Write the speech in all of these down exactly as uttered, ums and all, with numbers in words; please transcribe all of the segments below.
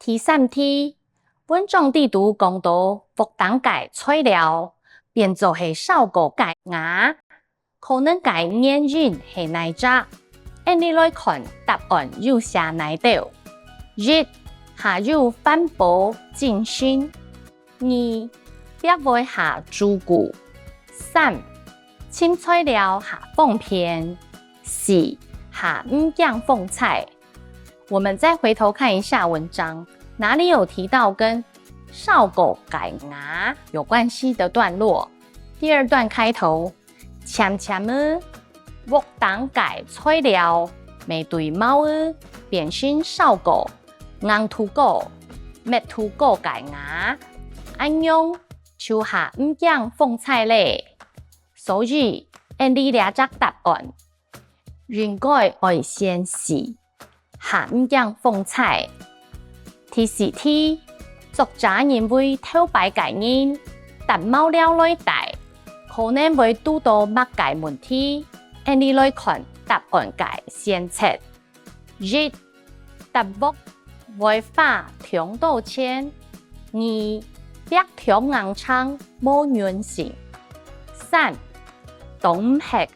第三題，文章裡肚講到屋頂个材料，變做係燒過个瓦，可能个原因係哪隻？𠊎俚來看答案有寫哪兜。一、較有環保精神。二、壁會較堅固。三、尋材料較方便。四、較毋驚風搓。 我們再回頭看一下文章，哪裡有提到跟燒過个瓦有關係的段落？第二段開頭，漸漸仔，屋頂个材料乜對茅仔變成燒過、硬度高、密度高个瓦，恁樣就較毋驚風搓咧。所以，𠊎俚這隻答案 應該愛選四，較毋驚風搓。第四題，作者認為頭擺个人搭茅寮來戴，可能會堵到麼个問題？𠊎俚來看答案个選擇。一、 搭屋會花當多錢。二、壁當硬程無韌性。三、擋毋核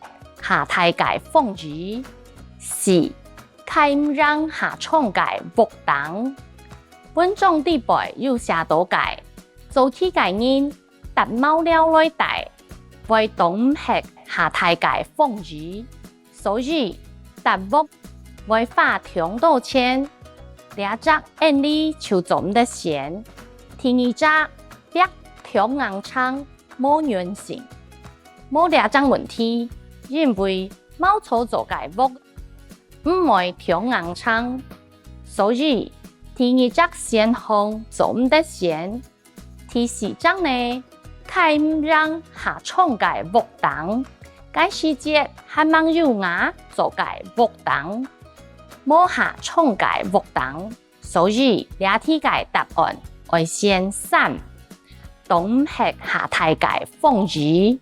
較大个風雨。四、蓋毋贏較長个屋頂。文章裡背有寫到个，早期个人搭茅寮來戴，會擋毋核較大个風雨。 所以，搭屋會花當多錢，這隻𠊎俚就做毋得選。第二隻，壁當硬程無韌性。無這隻問題，因為茅草做个屋毋會當硬程，所以第二隻選項做毋得選。 第四隻呢，蓋毋贏較長个屋頂，該時節還吂有瓦做个屋頂，無較長个屋頂，所以這題个答案愛選三，擋毋核較大个風雨。